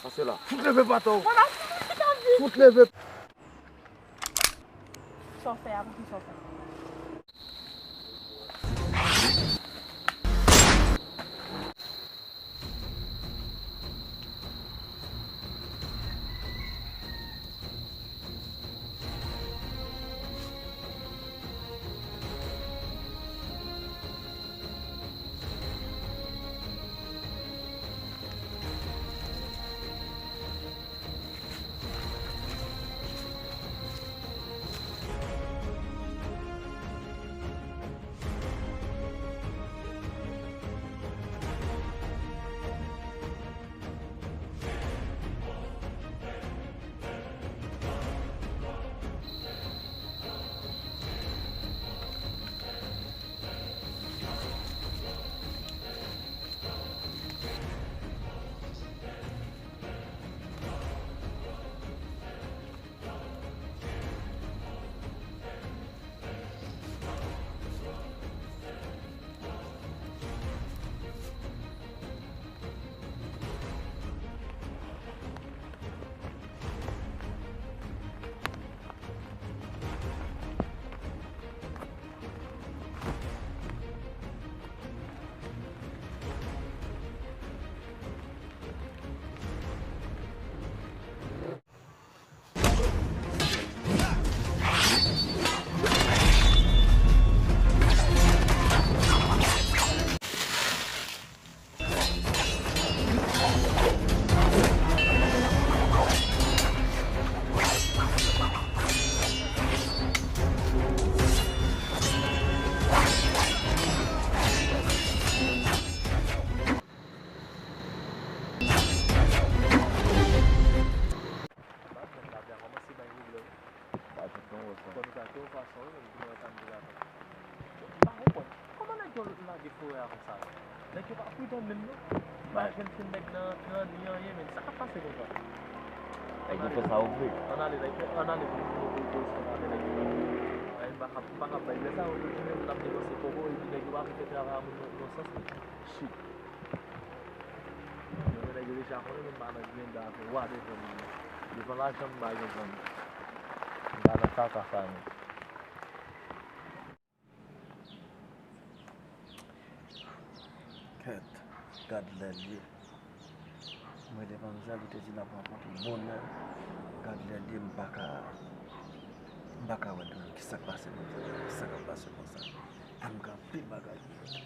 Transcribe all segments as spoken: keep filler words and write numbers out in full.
Pase la. Fout leve pato. Mwen pa fout chita vit. Fout leve. Sa w fè a, poukisa w fè? Ba jèt la byen kòmanse bay pwoblèm. Ba jèt non wè sa. Fò nou gate yon fason wi, menm pou nou antann de la. M pa konprann. Kòman nèg yo lage forè a konsa la? Nèg yo pa pridan menm non. M pa janm jwenn nèg nan, nan ni anyen, men sa k ap pase konsa? Nèg yo fè sa yo vle. Ann ale, nèg yo, ann ale pou nou, pou nou, pou nou, pou nou, pou nou, pou nou, m pa kab, m pa kab bay lè sa yo, yo tounen pou n ap depanse kòb, epi nèg yo pa vle fè travay a moun nan, nan sans li. Shit. Yo gen nèg yo deja konnen nou pa nan grenn afè wa devan moun nan. Devan lajan m pa gen zanmi. M pa nan kaka sa non. Kèt, gad lè l ye. Mwen te panse li te di n ap rankontre bonè. Gad lè l ye, m pa ka, m pa ka wè dlo. Kisa k pase konsa? Kisa k ap pase konsa? Ann gen anpil bagay pou fè.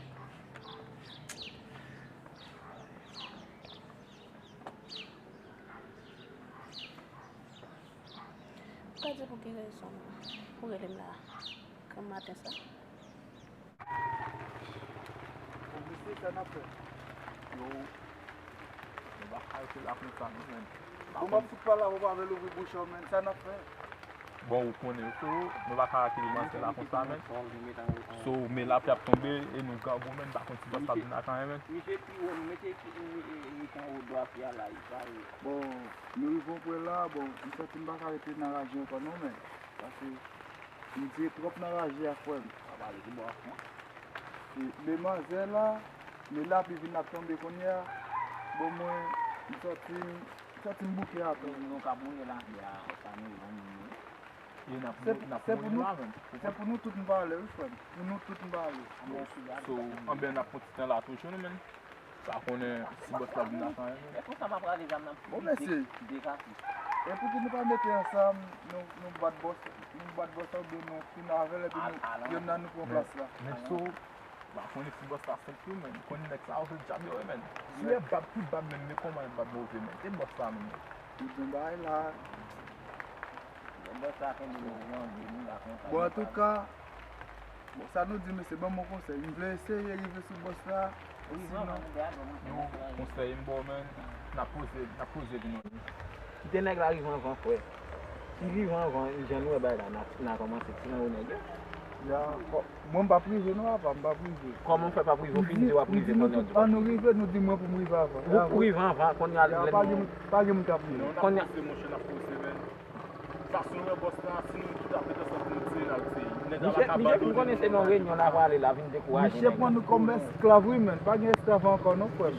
Ou ka di pou ki rezon ou rele m la granm maten sa? Bon, mesye, sa n ap fè? Yo, nou pa ka rete la konsa non, menn. Bon, m ap fout pale avè w, pa vle louvri bouch ou, menn. Sa n ap fè? Bon, ou konnen, freo, nou pa ka kite mansèl la konsa, menn. So, men lapli ap tonbe e nou grangou, menn, pa konn si bòs la vin ak anyen, menn. Misye pi wo, nou mete pi wo, e, e, e, anwo dwa pye a la, e, sa, e. Bon, nou rive yon pwen la, bon, m santi m pa ka rete nan raje ankò non, menn. Paske m tire twòp nan raje a, frè m. Pa pale pi ba, frè. E, men manzè la, men lapli vin ap tonbe kounye a, bon, mwen, m santi m, m santi m bouke atò. Nou, nou ka mouri la, ya, sa nou, nou, nou. E n ap Se, mou-, n ap se pou mouri nou, la, menn. Se pou nou tout n pale, wi, frè m. Pou nou tout n pale. So, anben n ap pran ti tan la toujou, nou, menn. Pa konnen si bòs la vin ak anyen, menn. E konsa m ap rale zam nan. Bon, mesye. E pouki nou pa mete ansanm, nou, nou bat bòs, nou bat bòs la, oubyen nou fin avè l, epi nou, yonn nan nou pran plas la. Men, men so, Pa konnen si bòs la senp tou, menn. Konnen nèg sa yo se dyab yo ye, menn. Si yo bab, tout bab, menn, men kòman yo bab move, menn. E bòs la, menn. Tout bon bagay la. Bon, bòs la kenbe nou, nou anvi, nou la kontan. Bon, antouka, bon, sa nou di, mesye, ban m yon konsèy. M vle eseye rive sou bòs la. Wi, sinon, non, konsèy m ba w, menn. N ap poze, n ap poze pou nou. Kite nèg la rive anvan, frè. Si rive anvan, jan nou wè bagay la, n a, n a kòmanse tiran yo nèg yo. Ya, kò-, mwen m pa prive non, papa, m pa prive. Kòman w fè pa prive? Ou fin di w ap prive kounye a, ou di w pa prive. An nou rive, nou di mwen pou m rive avan. Ou pou rive anvan, kounye a, ya, lè pa gen nou moun, pa gen moun k ap rive. Kounye a. Fason yon bòs la, si nou tout ap met ansanm pou nou tiye l, al tiye. Nèg la pa ka abandone nou. Misye, misye fin konnen se nan reyinyon l a prale, l a vin dekouraje nèg la. Misye pran nou kòm esklav, wi, men. Pa gen esklav ankò, non, frè m.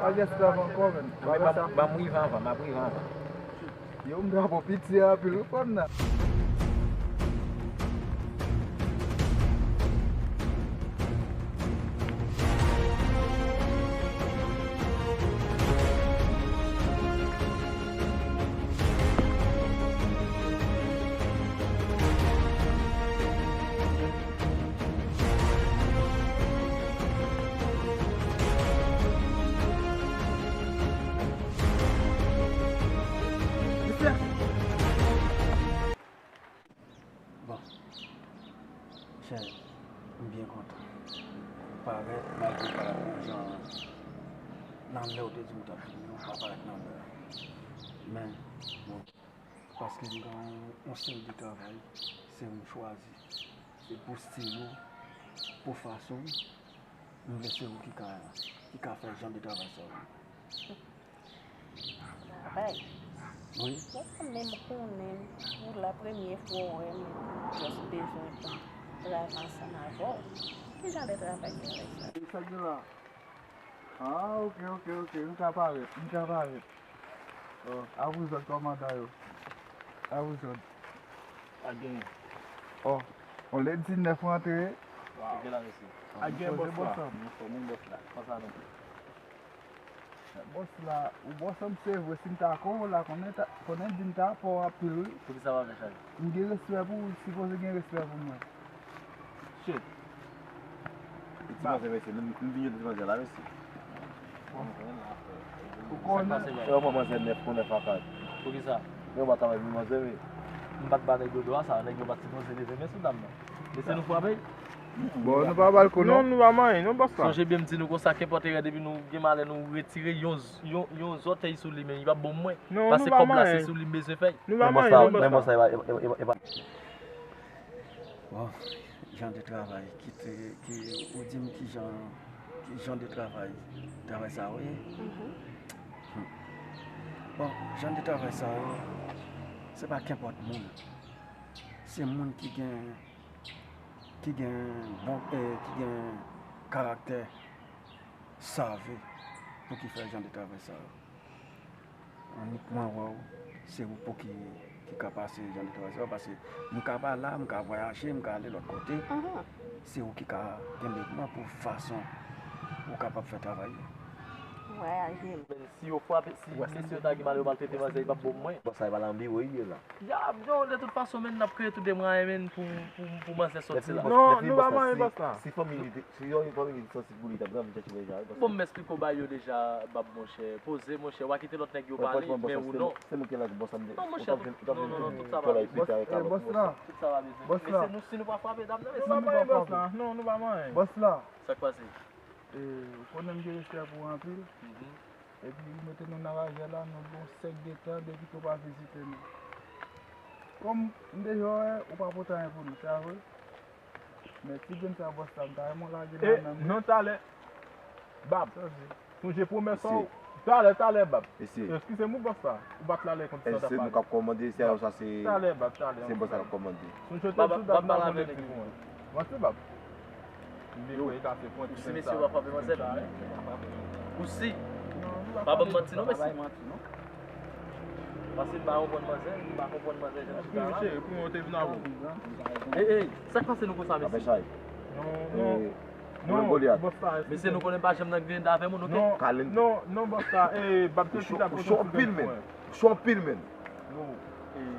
Pa gen esklav ankò, men. Ban m rive anvan, m ap rive anvan. Yo, m drapo piti a anpil, wi, frè m nan. Bon, chè, m byen kontan. Ou parèt, malgre w parèt nan jan, nan lè w te di m w t ap vini, ou pa parèt nan lè a. Men, bon, paske m gen yon, yon stil de travay, se ou m chwazi. Se pou stil ou, pou fason w, m vle se ou ki ka, ki ka fè jan de travay sa yo. Travay? Wi. Ou pa menm konnen, pou la premyè fwa w wè m, m just bezwen travay ansanm avè w. Ki jan de travay gen avèk sa? Sa gen la? Ah, ok, ok, ok. M ka parèt, m ka parèt. Oh, a vous ordres, kòmandan yo. A vous ordres. Pa genyen. Oh, on lè di nèf rantre. Wow. Gen la, mesye. Ah, a gen bòs la. Bòs la. Bòs la. Konsa non. Bòs la, ou bòs an m se vre, si m ta kon w la, konnen ta, konnen di m ta pa w anpil, wi. Poukisa w pa fè chay? M gen respè pou ou, sipoze gen respè pou mwen. Shit. Ti manzè, mesye, m, m vin jwenn ti manzè la, mesye. Ou konnen. E w pran manzè nèf pou nèf a kat. Poukisa? Men w pa travay pou manzè, wi. M pa t ba nèg yo dwa sa, nèg yo pa t sipoze leve men sou dam nan. Mesye, nou frape? Bon, nou pa ba l kou, non. Non, nou pa manyen, non, bòs la. Sonje byen m di nou konsa, kenpòt erè, depi nou gen malè, nou retire yon z-, yon, yon zòtèy sou li, men li p ap bon mwen. Non, nou pa manyen. Paske kòb la, se sou li m bezwen fè l. Nou pa manyen, non, bòs la. Men bòs la, e pa, e pa, e pa, e pa. Bon, jan de travay ki te, ki, ou di m ki jan, ki jan de travay, travay sa yo ye? Mhm. Hmm. Bon, jan de travay sa yo, se pa kenpòt moun. Se moun ki gen ki gen bon, eh, ki gen karaktè save pou ki fè jan de travay sa yo. Annik mwen wè w, se ou pou ki, ki ka pase jan de travay sa yo, paske m ka pa la, m ka vwayaje, m ka ale lòt kote. Mhm. Se ou ki ka kenbe mwen pou fason ou kapab fè travay yo. Vwayaje. Si yo frape, si mesye yo ta gen malè, yo maltrete manzè, li p ap bon mwen. Bòs la, e pa nan biwo li ye la. Ya, yo, de tout fason, men, n ap kreye tout de mwayen, men, pou, pou, pou manzè sòti la. Non, nou pa manyen bòs la. Si fanmi li te, si yon fanmi li te santi pou li, t ap granmoun chèche deja, wi, bòs la. Bon, m esplike w bagay yo deja, Bab, monchè. Poze, monchè, w a kite lòt nèg yo pale, men ou non. Se mwen ki la, bòs la, m te. Non, monchè, non, non, non, tout sa pa bezwen. Bòs la. Tout sa pa bezwen. Mesye, nou, si nou pa frape dam nan, mesye. Nou pa manyen bòs la. Non, nou pa manyen. Bòs la. Sa k pase? E, ou konnen m gen respè pou ou anpil. Mhm. Epi ou mete nou nan lajè la, nou gen yon sèk de tan depi ke w pa vizite nou. Kòm m deja wè, ou pa pote anyen pou nou, se pa vre? Men ti grenn sa bòs la, m ta renmen w lage nan men m. Non, talè. Bab. Sonje pwomès ou. Talè, talè, Bab. Eskize m, wi, bòs la. Ou bat lalè konn sa ta pale. Se nou k ap kòmande, se sa, se, talè, Bab, talè, se bòs la k ap kòmande. Sonje te di w dat nan konn epi pou mwen. Manti, Bab. M vle kwè e ka fè pran ti. Ou si mesye w pa frape manzè la? Ou si? Pa ban m manti non, mesye. Paske m pa konprann manzè, m pa konprann manzè jan chita la. Cheri, pou mwen, ou te vin avè w. Ey, ey, sa k pase nou konsa, mesye? Non, non. Non, bòs la. Mesye, nou konnen pa janm nan griyen avè moun, oke? Non, non, bòs la. Ey, Bab te chita kote w chita. Ou cho anpil, men. Ou cho anpil, men. Yo,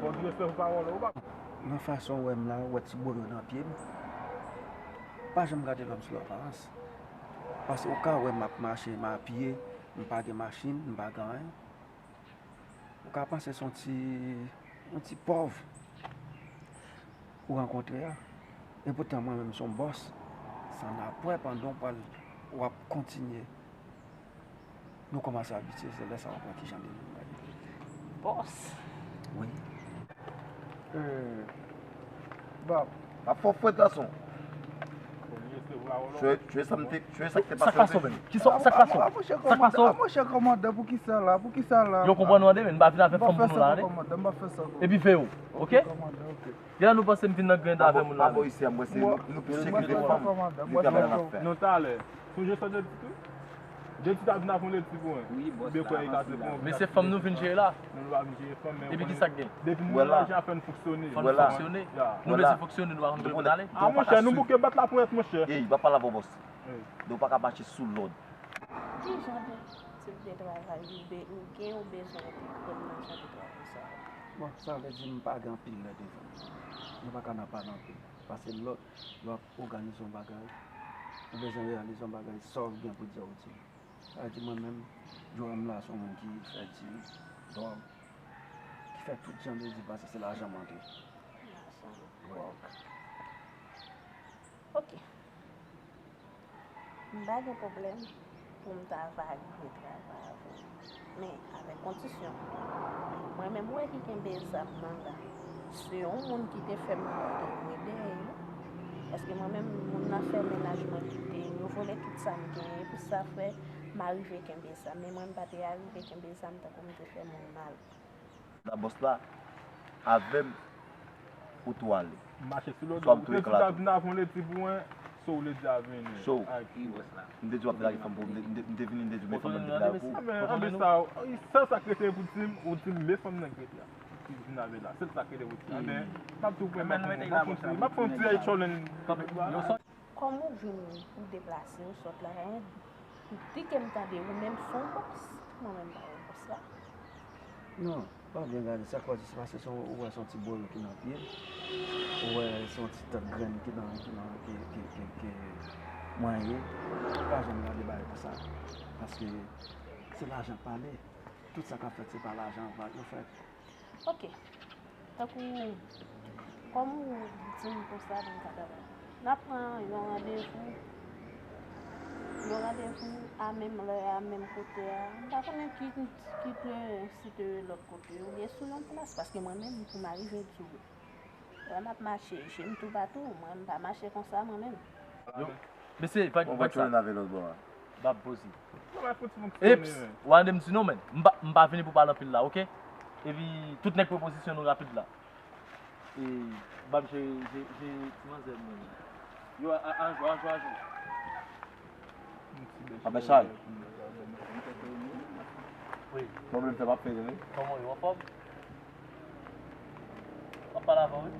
fò w gen respè pou pawòl ou, Bab. Nan fason w wè m la, ou wè ti boyo nan pye m. Pa janm gade lòm sou laparans. Paske ou ka wè m ap mache, m apiye, m pa gen machin, m pa gen anyen. Ou ka panse se yon ti, yon ti pòv ou rankontre a. Epoutan mwen menm se yon bòs. Sa n ap wè pandan w pral, w ap kontinye. Nou kòmanse abitye, se lè sa w ap wè ki jan de moun mwen ye. Bòs. Wi. Eh, Bab, M ap fè w fwèt, gason. Tu es, tu es sa m te, tu es sa k te pase. Sa k pase w menm? Ki sa k pase w? Sa k pase w? Monchè kòmandan, poukisa la? Poukisa la? Yo konprann w ande, men m pa vin avè fanm pou nou la ande. Epi veye w, oke? Genlè nou panse m vin nan griyen avè moun la. Pa bò isi a, m panse nou pi sekirite fanm. Nou travay n ap fè. Nou talè. Sonje sa w te di tou? Depi w ta vin avè yon leti pou mwen. Wi, bòs la, avanse la. Men se fanm nou vin jere la. Non, nou pa vin jere fanm, men. Epi kisa k gen? Depi nou nan lajan fè n fonksyone. Fò n fonksyone. Nou bezwen fonksyone, nou pa konn kote pou n ale. A monchè, nou bouke bat laponyèt, monchè. Ey, pa pale avè w, bòs. Donk, ou pa ka mache sou lòd. Ki jan de tip de travay ou be- ou gen ou bezwen pou pran nan jan de travay sa a? Bon, sa vle di m pa gen anpil lè devan. Nou pa ka nan pale anpil. Pase lòt, lè w ap òganize yon bagay, ou bezwen reyalize yon bagay, sa w gen pou di a ou di l. Sa vle di mwen menm, Joram la se yon moun ki fè di, dòg, ki fè tout jan de di pase se lajan m antre. Lajan. Dwòg. Ok. M pa gen pwoblèm pou m ta va rive travay avè w. Men, avèk kondisyon. Mwen menm ou wè ki kenbe zam nan la. Se yon moun ki te fè m moute mwen dèyè. Paske mwen menm, moun nan fè mennaj mwen kite m, yo vòlè tout sa m genyen. Pou sa fè, m arive kenbe zam. Men mwen m pa te arive kenbe zam tankou m te fè moun mal. Nan bòs la, avè m, ou tou ale. M mache sou lòd ou. Ou te di w t ap vin avè yon leti pou mwen, so w leti a vini. So, m te di w ap vin avè fanm pou mwen, m te vini, m te di w men fanm nan m te vin avè pou ou. Men anben sa, sèl sa k rete pou di m, ou di m men fanm nan k rete a. Ki vin avè l la, sèl sa k rete pou di m. Anben, m ap tou pran, m ap fè yon ti, m ap fè yon ti eye challenge. Kòm ou vini, ou deplase, ou sot la, ou di ke m tande ou menm se yon bòs. Mwen menm m pa yon bòs la. Non, pa byen gade, sa k pase se paske se yon, ou wè se yon ti bolo ki nan pye l. Ou wè se yon ti tèt grenn ki nan, ki nan, ki, ki, ki, ki mwen ye. Ou pa janm gade bagay konsa. Paske se lajan k pale. Tout sa k ap fèt se pa lajan yo fèt. Ok. Tankou, kòm ou di m konsa pou m ka travay. N ap pran yon randevou, yon randevou a menm lè a, menm kote a. M pa konnen ki, ki te site lòt kote, oubyen sou yon plas, paske mwen menm, pou m arive di w, lè m ap mache, je m toupatou, mwen m pa mache konsa mwen menm. Mesye, pa gen sa. Bab poze. Eps, w ande m di non, men. M pa, m pa vini pou pale anpil la, oke? Epi, tout nèg pran pozisyon nou rapid la. E, bab, je, je, je, ti manzè mwen. Yo, a, a, anjou, anjou, anjou. Apre chay. Wi. Mwen menm, sa pa fè, wi. Kòman w ye, w anfòm? W ap pale avè w, wi.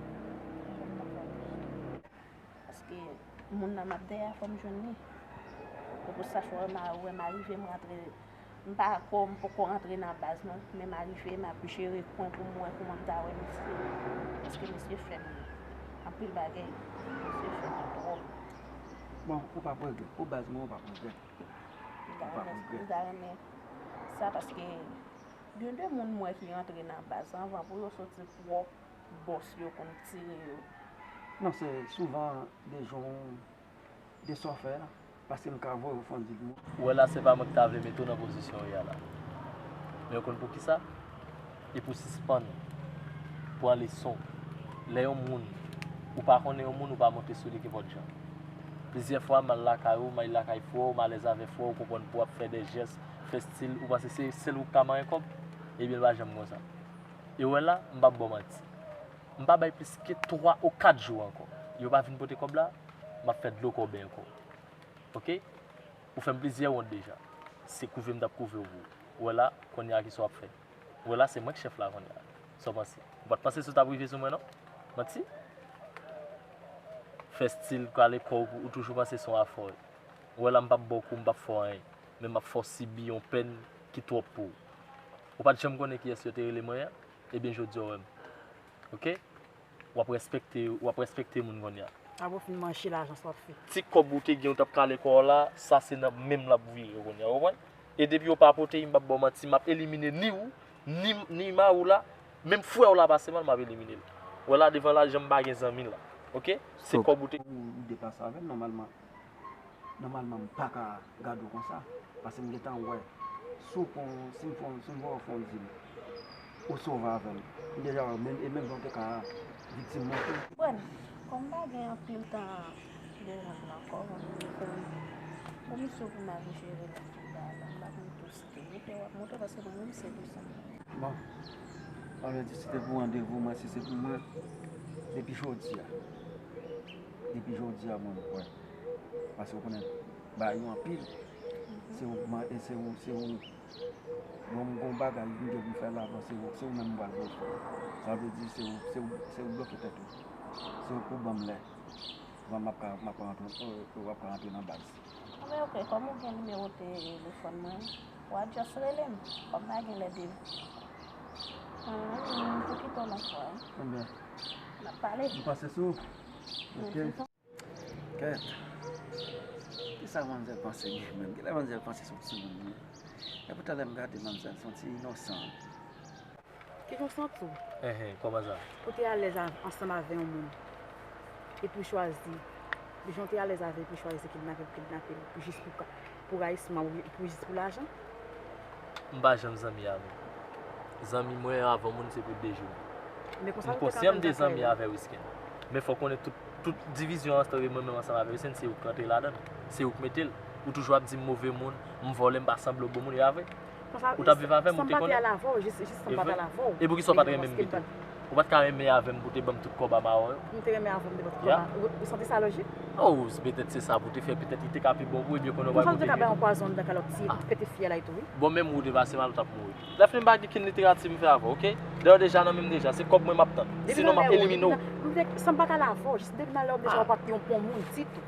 Paske moun nan m ap dèyè a fò m jwenn li. Se pou sa fò m a wè m arive m rantre. M pa ko m poko rantre nan baz non, men m arive m ap jere kwen pou m wè kouman m ta wè mesye. Paske mesye fè m anpil bagay. Mesye fè m twòp. Bon, ou p ap regrèt. Pou baz mwen, ou p ap regrèt. Ou p ap regrèt. M ta renmen sa paske gen de moun m wè ki rantre nan baz anvan pou yo soti pwòp. Bòs yo konn tire yo. Non, se souvan de jan w, de sa w fè a, paske m ka voye w fè yon dil mwen. Ou wè la, se pa mwen ki ta vle mete w nan pozisyon w ye a la. Men w konn poukisa? E pou sispann pran leson. Lè yon moun, ou pa konnen yon moun, ou pa monte sou li kenpòt jan. Plizyè fwa, m al lakay ou, m al lakay frè w, m alèz avè frè w, ou konprann pou w ap fè de jès, fè stil, ou panse se sèl ou k ka manyen kòb? Ebyen, l pa janm konsa. E w wè la, m p ap ba w manti. M pa bay plis ke twa ou kat jou ankò. Yo pa vin pote kòb la, m ap fè dlo kòben ankò. Oke? Ou fè m plizyè wont deja. Se kouve m t ap kouve w pou ou. Ou wè la, kounye a kisa w ap fè? Ou wè la, se mwen k chèf la kounye a. Sa w panse? Ou pa t panse si w t ap rive sou mwen non? Manti? Fè stil, kale kò w, ou toujou panse se yon afè w ye. Ou wè la, m p ap ba w kou, m p ap fè w anyen. Men m ap fè w sibi yon pèn ki twòp pou ou. Ou pa t janm konnen kiyès yo te rele mwen an? Ebyen, jodi a w wè m. Oke? W ap respekte, w ap respekte moun kounye a. Apre w fin manje lajan sa w ap fè. Ti kòb ou te gen ou t ap kale kò w la, sa se nan men m l ap vire kounye a, ou konprann? E depi yo pa pote, m p ap ba w manti, m ap elimine ni ou, ni, ni mari w la, menm frè w la pase mal, m ap elimine l. Ou wè la, devan lajan m pa gen zanmi la. Oke? Se kòb ou te. Ou deplase avè l, nòmalman. Nòmalman, m pa ka gade w konsa, paske m gentan wè, si w pran, si m fè, si m voye w fè yon dil, ou sove avè m. M deja wè w, men, e menm jan w te ka viktim mwen tou. Konprann, Bon, m pa gen anpil tan devan m ankò, bon, m di pou m, bon, m sou pou m al jere lòt bagay la, m pa konn tou si ke moute w ap moute, paske mwen menm se desann. Bon, sa vle di, si te pou randevou mwen, si se pou mwen, depi jodi a, depi jodi a, mwen, mwen, paske w konnen, bagay yo anpil, se ou, se ou, se ou, bon, m gon bagay m gen pou m fè la, bon, se ou, se ou menm m pral bloke. Sa vle di, se ou, se ou, se ou bloke tèt ou. Se ou pou ban m lè. Bon, m ap ka, m ap ka rantre, w ap ka rantre nan baz. Anben, ok, kòm ou gen nimewo telefòn mwen, w a just rele m. Kòm pa gen lè de. Hmm, pou kite w nan fwa. Anben. N ap pale. M pase sou ou. Ok. Kèt. Kisa manzè panse gen menm? Kilè manzè panse se yon timoun li ye? Epoutan lè m gade manzè, se yon ti inosan. Kijan w santi w? Enhen, kòman sa? Pou te alèz a- ansanm avè yon moun, epi w chwazi, jan w te alèz avè l, epi w chwazi kidnape l, pou kidnape l, pou jis pou ka- pou rayisman, pou jis pou lajan? M pa janm zanmi avè l. Zanmi mwen avè yon moun se pou de jou. M konsyan m te zanmi avè Wisken. Men fò w konnen tout, tout divizyon antre mwen menm ansanm avè Wisken, se ou k rantre ladan l. Se ou k mete l. Ou toujou ap di m move moun, m vòlè, m pa sanble w bon moun, e a vre? Ou t ap viv avè m, ou te konnen? E vre? E poukisa w pa t renmen m pito? Ou pa t ka renmen avè m pou te ban m tout kòb a mawon yo? M te renmen avè w, m te ba w tout kòb a- ou, ou santi sa lojik? Oh, petèt se sa pou te fè, petèt li te ka pi bon pou ou, ebyen konnen w pa kote. Konsa ou te ka bay yon pwazon anndan kalòt ti pete fiyèl la etou, wi. Bon, menm ou te pase mal, ou t ap mouri. Lè fini m pa gen kenn literati m fè avè w, ok? Dayè w deja nan men m deja, se kòb mwen m ap tann. Sinon m ap elimine w. M te- san m pa ka l avè w, jis depi m al la w deja w pa t yon bon moun ditou.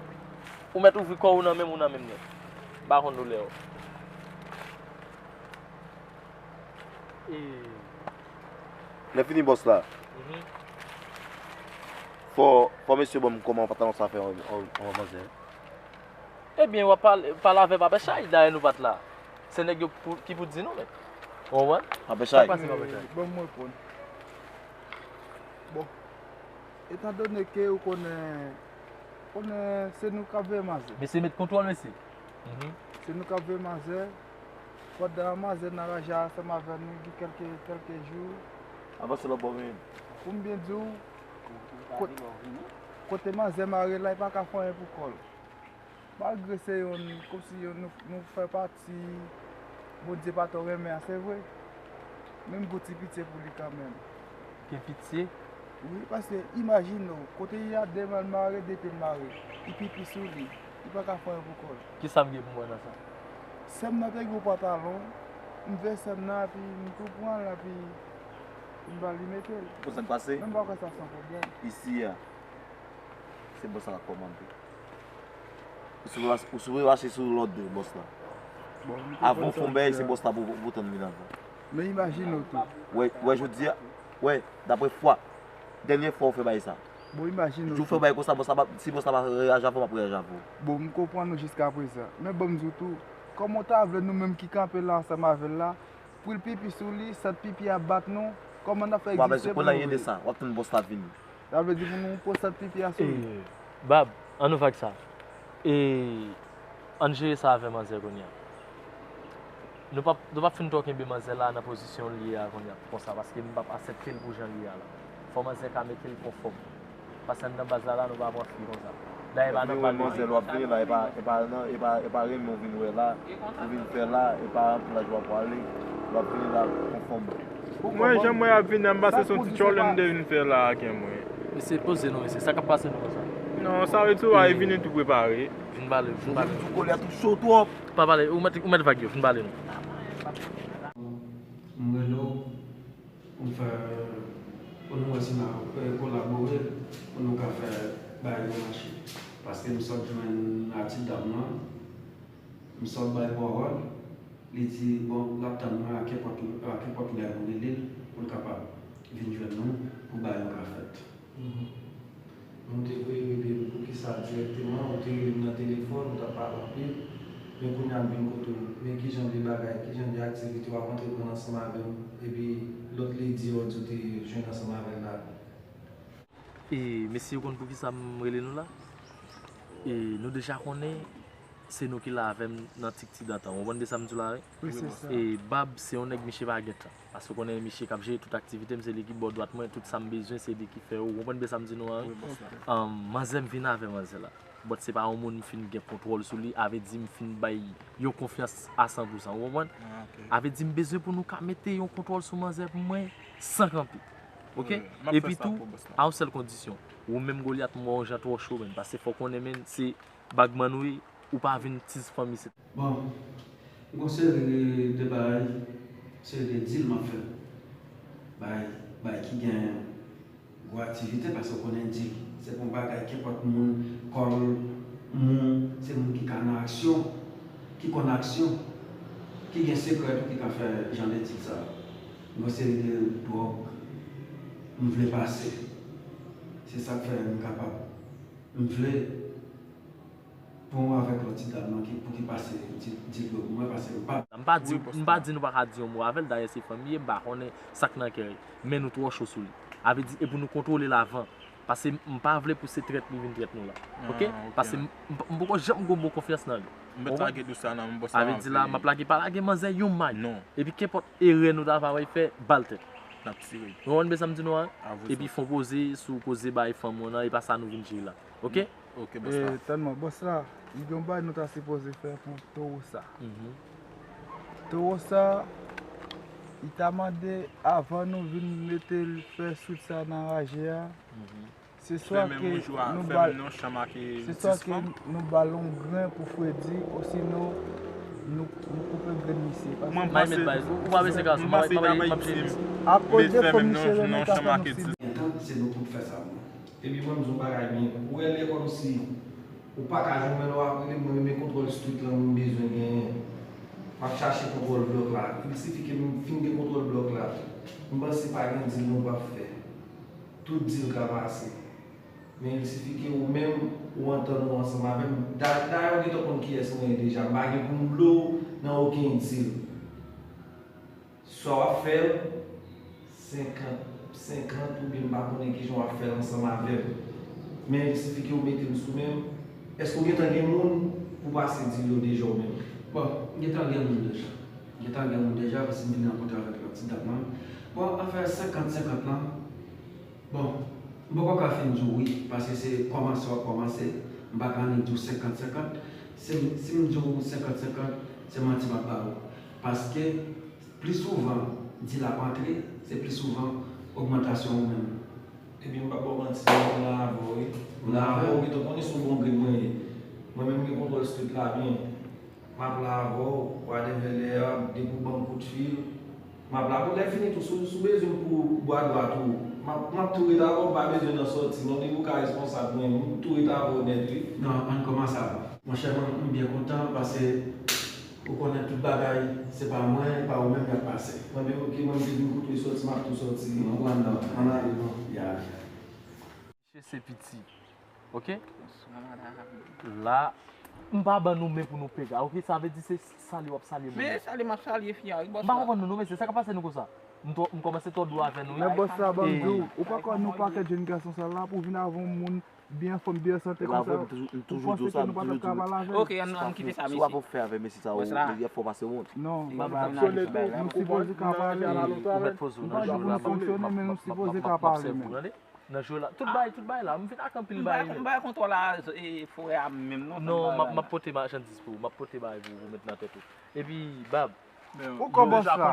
Ou mèt ouvri kò w nan men m, ou nan men m nèt. M pa konn doulè w. E- Lè fini bòs la. Mhm. Fò, fò mesye ban m kòman pantalon sa fè yon, yon, yon manzè. Ebyen, w ap pale, pale avè Papè Chay, dayè nou pa t la. Se nèg yo pou- ki pou di nou, men. Ou konprann? Papè Chay. Sa k pase, Papè Chay? Ban m reponn. Bon, etandone ke ou konnen, konnen se nou k ap veye manzè. Mesye met kontwòl, mesye. Mhm. Se nou k ap veye manzè. Pandan manzè nan ranje ansanm avè nou gen kèlke, kèlke jou. Avanse lòt bò, men. Pou m byen di w, kot- kote manzè mare la, li pa ka fè anyen pou kò l. Malgre se yon, kòmsi yon, nou, nou fè pati Bondye pa twò renmen an, se vre. Men m gon ti pitye pou li kanmenm. Gen pitye? Wi, paske imajine w, kote y a de men l mare, de pye l mare, li pipi sou li, li pa ka fè anyen pou kò l. Kisa m gen pou m wè nan sa? Sè m nan te gen yon pantalon, m veye sè m nan, epi m tou pran l, epi m ba li mete l. Pou sa k pase? Men m pa kwè sa se yon pwoblèm. Isi a, se bòs la k ap kòmande. Ou sou, ou sou mache sou lòd bòs la. Bon, m te konn sa. Avan w fè yon bagay, se bòs la pou, pou tann vin avan. Men imajine w tou. Wè, wè, jodi a, wè, daprè fwa, dènye fwa ou fè bagay sa. Bon, imajine w tou. Jou w fè bagay konsa, bòs la pa, si bòs la pa reyaji avè w, m ap reyaji avè w. Bon, m konprann ou jiskaprezan. Men ban m di w tou, kòman w ta vle nou menm ki kanpe la ansanm avè l la, pou l pipi sou li, sant pipi a bat nou, kòman n ap fè egziste pou nou viv? W ap tann bòs la vini. Sa vle di pou nou pran sant pipi a sou li. E, Bab, ann ouvè ak sa. E, ann jere sa avè manzè kounye a. Nou p ap, nou p ap fin twò kenbe manzè la nan pozisyon l ye a kounye a, konsa, paske m p ap aksepte l pou jan l ye a la. Fò manzè ka mete l konfòm. Paske anndan baz la, la, nou pa pran fi konsa. Dayè, e pa nan bal yo. Manzè, w ap vini la, e pa, e pa nan, e pa, e pa renmen w vin wè la, ou vin fè la, e pa antouraj w ap prale, w ap vini la konfòm. Mwen, jan mwen ap vini an, m pase se yon ti tchòlè m te vin fè la ak mwen. Mesye, poze nou, mesye. Sa k ap pase nou konsa? Non, sa vle di ou a vini tou prepare. Vin pale, vin pale. Ou tou kole a tou cho twòp. Pa pale, ou mèt, ou mèt vag yo, vin pale nou. M rele w pou m fè, pou nou wè si n a, e, kolabore, pou nou ka fè bagay yo mache. Paske m sot jwenn a ti dam nan, m sot bay pawòl, li di, bon, l ap tann mwen a kenpòt, a kenpòt lè pou rele l, pou l kapab vin jwenn nou, pou bagay yo ka fèt. Mhm. Mwen te vle rele l poukisa dirèkteman, ou te rele m nan telefòn, ou t ap pale anpil, men kounye a m vin kote w, men ki jan de bagay, ki jan de aktivite w ap antreprann ansanm avè m, epi lòt ledi w di w te jwenn ansanm avè l la? E, mesye, ou konn poukisa m rele nou la? E, nou deja konnen Se nou ki la avè m nan tik ti datan. Ou konprann de sa m di w la, wi? Wi, se sa. E Bab, se yon nèg miche pa gen tan. Paske w konnen miche k ap jere tout aktivite m, se li ki bò dwat mwen, tout sa m bezwen, se li ki fè yo. Ou konprann de sa m di nou an, wi? Wi, bòs la. Ahn, manzè m vin avè manzè la. But se pa yon moun m fin gen kontwòl sou li, avè di m fin bay yon konfyans a san pou san. Ou konprann? Ah, ok. Avè di m bezwen pou nou ka mete yon kontwòl sou manzè pou mwen san kanpe. Ok? Wi, m ap fè sa pou bòs la. Epi tou, a yon sèl kondisyon. Ou menm Golyat, m wè w jan twò cho, menn. Paske fò w konnen, menn, se bagman ou ye, ou pa vin tiz fanmi isit. Bon, m gon seri de bagay, seri de deal m ap fè. Bagay, bagay ki gen gwo aktivite, paske w konnen deal se pa yon bagay kenpòt moun, kòm moun, se moun ki ka nan aksyon, ki konn aksyon, ki gen sekrè tou, ki ka fè jan de deal sa. M gon seri de dwòg m vle pase. Se sa k fè m kapab. M vle pran w avèk lòt ti dam nan ki, pou ki pase ti, ti dlo pou mwen, paske m pa. M pa di, m pa di nou pa ka di yon mo avè l, dayè se fanmi ye, m pa konnen sa k nan kè l, men nou twò cho sou li. Avè di, e pou nou kontwole l avan, paske m pa vle pou se trèt li vin trèt nou la. Ok? Ah, ok. Paske m, m, m poko janm gon bon konfyans nan li. M mèt lage dosye a nan men bòs la. Avè di la, m ap lage, pa lage manzè yon may. Non. Epi kenpòt erè nou ta va wè fè, ba l tèt. N ap tire. Ou konprann sa m di nou an? Epi fè yon poze sou koze bay fanm ou nan, e pa sa nou vin jere la. Ok? Ok, bòs la. E, tann mwen, bòs la, m gen yon bagay nou ta sipoze fè pou towo sa. Mhm. Towo sa, li ta mande avan nou vin mete l fè swit sa nan raje a. Mhm. Se swa ke nou ba l, se swa ke nou ba l yon gren pou fredi, osinon nou, nou koupe grenn misye. Paske mwen panse, mwen panse ta bay ti m, akoz de fòm misye renmen ka fè nou sibi. Gentan, se nou pou t fè sa pou mwen. Epi mwen, m di yon bagay byen. Ou wè, lè kòmsi ou pa ka jwenn mwen, lè w ap rele m, mwen menm e kontwòl street lan mwen bezwen genyen. M ap chache kontwòl blòk la. Il sifi ke m fin gen kontwòl blòk la. M panse pa gen deal nou p ap fè. Tout deal ka pase. Men il sifi ke ou menm, ou antann ou ansanm avè m. Da-, dayè, ou gentan konn kiyès mwen ye deja. M pa gen pou m blo w nan okenn deal. Swa w ap fè l senkant senkant oubyen m pa konnen kijan w ap fè l ansanm avè m. Men il sifi ke ou mete m sou men m. Èske w gentan gen moun pou pase deal yo deja ou menm? Bon, m gentan gen moun deja. M gentan gen moun deja, paske m vin rankontre avèk lòt ti dam nan. Bon, afè senkant senkant lan, bon, m poko ka fin di w wi, paske se kòmanse w ap kòmanse. M pa ka annik di w senkant senkant. Si m, si m di w senkant senkant, se manti m ap ba ou. Paske pli souvan deal ap antre, se pli souvan ogmantasyon ou menm. Epi m p ap ba w manti, m la avè w wi. M la avè w, ou gentan konnen se yon bon grenn mwen ye. Mwen menm m gen kontwòl street la byen. M ap la avè w, whatever lè a, depi w ban m kout fil, m ap la pou lè fini tou, si w, si w bezwen m pou bwa dwat ou, m ap, m ap tou ret avè w, m pa bezwen nan sòti non, depi w ka responsab mwen, m tou ret avè w nèt wi. Non, ann kòmanse avan. Monchè, mwen, m byen kontan, paske ou konnen tout bagay, se pa mwen, e pa ou menm y ap pase. Mwen menm, ok, mwen, m te vin kote w sòti, m ap tou sòti. Ann pran nan, ann ale non. Ya. Mesye se piti. Ok? Bonswa, madanm. La, m pa ban nou men pou nou pega. Ok, sa vle di se salye w ap salye moun. Men salye m ap salye fi a wi, bòs la. M pa konprann nou, non, mesye, sa k ap pase nou konsa? M twò, m kòmanse twò dou avè nou wi. Men bòs la, ban m di w, ou pa kwè nou pakèt jèn gason sa la pou vin avè yon moun byen anfòm, byen sante konsa, ou panse ke nou pa t ap ka pale avè l? Ok, ann, ann kite sa, mesye. Si w ap fè avè mesye sa, ou fò pase wont. Non, nou sipoze ka pale, men. Ou mèt poze w nan jwe la, m ap, m ap, m ap, m ap, m ap obsève w, tande? Nan jwe la. Tout bagay, tout bagay la. M vin ak anpil bagay nèt. M pa, m pa kontwòl a, e, frè a menm non. Non, m ap, m ap pote machandiz pou ou, m ap pote bagay pou ou, pou w met nan tèt ou. Epi, Bab. Ou kòmanse la.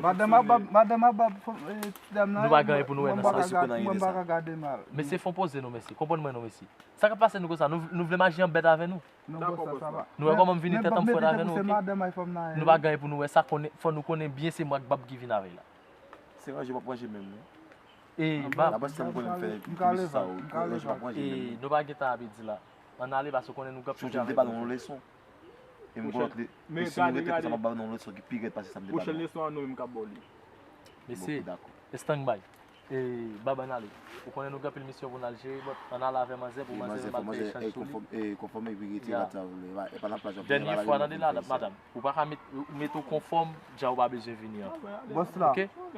Madanm a Bab, madanm a Bab, ti dam nan, nou pa gen anyen pou nou wè nan sa. Mwen pa ka gade mal. Mesye, fè yon poze non, mesye. Konprann mwen non, mesye. Sa k ap pase nou konsa? Nou, nou vle m aji an bèt avè nou? Non, bòs la, sa va. Nou wè kòman m vin ete tann frèt avè nou, ok? Nou pa gen anyen pou nou wè sa, konnen, fò nou konnen byen se mwen ak Bab ki vin avè l la. Se ranje m ap ranje menm wi. E, Bab. Apre sa m konnen m fè plis sa, ranje m ap ranje menm wi. E, nou pa gen tan ap di la. Ann ale, paske w konnen nou gen anpil travay pou nou fè. Chonje m te ba nou yon leson. E m gon lòt le-, e si nou rete konsa, m ap ba nou yon leson ki pi rèd pase sa m te ba nou. Pwochèn leson an, nou menm k ap ba w li. Mesye, stand by. E, Bab, ann ale. Ou konnen nou gen anpil misyon pou n al jere, but ann ale avè manzè pou manzè mete echanj sou li. E konfòme epi rete la. Dènye fwa, tande la, madanm. Ou pa ka met, ou mete w konfòm, dja ou pa bezwen vini ankò. Bòs la,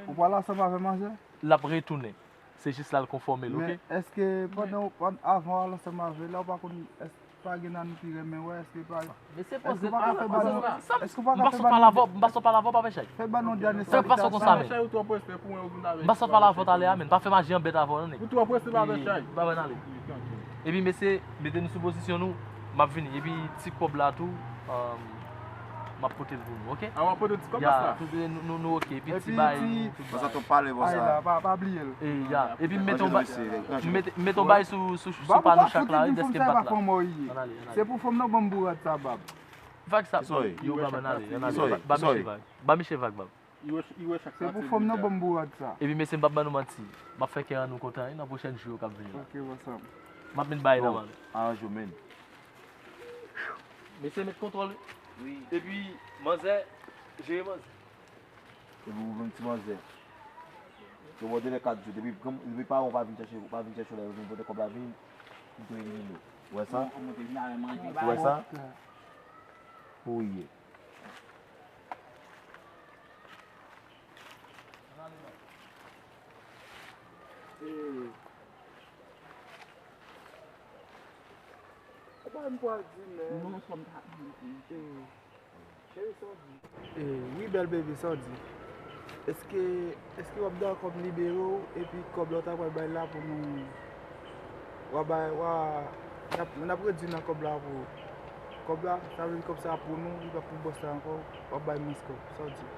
ou pral ansanm avè manzè? L ap retounen. Se jis la l konfòme l, ok? Men èske pandan w, pandan, avan w al ansanm avè l la, ou pa konn, èske Pa gen nan nou ki renmen wè, èske pa. Mesye, Èske poze w pa ka fè ba nou? Èske w pa M ka pa fè sot ba pale avè nou? w, m pa sot pale avè w, pa fè chay. Fè ba nou dènye Fè pa sot konsa, salitasyonsa. men. Chay ou twò prese pou mwen ou vin avè. M pa sot pale avè w talè a, men. Pa fè m aji an bèt avè w, non, nèg. Ou twò prese pa avè chay. Ba mwen ale. Epi, mesye, mete nou sou pozisyon nou, m ap vini. Epi, ti kòb la tou, um, m ap pote l pou nou, oke? A w ap pote ti kòb Ya, la. Tout, nou, nou, nou oke. Epi, Epi ti bay, ti- tout Konsa bay. tou pale Ay konsa. La, pa, pa bliye l. E, ya. Epi, m mete yon Manje bay, mesye, m mete, m mete yon bay sou, sou, sou Ba pa nou pa chak fout la, li wi, di fòm dèske m sa e bat pa la. Fòm mwen ye. Ann ale, ann Se ale. Pou fòm nan ban m bourad sa, bab. Vag sa. Kisoy? Yo, ba mwen ale, ann ale. Kisoy? Ba, ba Kisoy? Miche vag. Ba Miche vag, bab. Iwe, iwe chak Se pou fòm nan ban m bourad sa. Epi, mesye, m p ap ban nou manti. M ap fè kè an nou kontan, wi, nan pwochèn jou yo k ap vini la. Oke, what's up? M ap met bay nan Bon, man. Aranje w, men. Mesye, met kontwòl, wi. Epi, manzè, jere manzè. Epi ou menm ti manzè. Yo mande lè kat jou. Depi, depi paran w pa vin chèche, pa vin chèche w la, yo vin pote kòb la vin, m tou elimine w. Ou wè sa? Ou wè sa? Pou w ye. Ou pa m pral di, men. Non, non, fò m ta. Cheri, sa w di? Eh, wi, bèl bebe, sa w di? Èske, èske w ap dakò m libere w, epi kòb la w ta pral bay la pou nou, w a bay, w a, n ap, n ap redui nan kòb la pou ou. Kòb la, sa vle di kòb sa pou nou, li pa pou bòs la ankò, w ap bay mwens kòb, sa w di?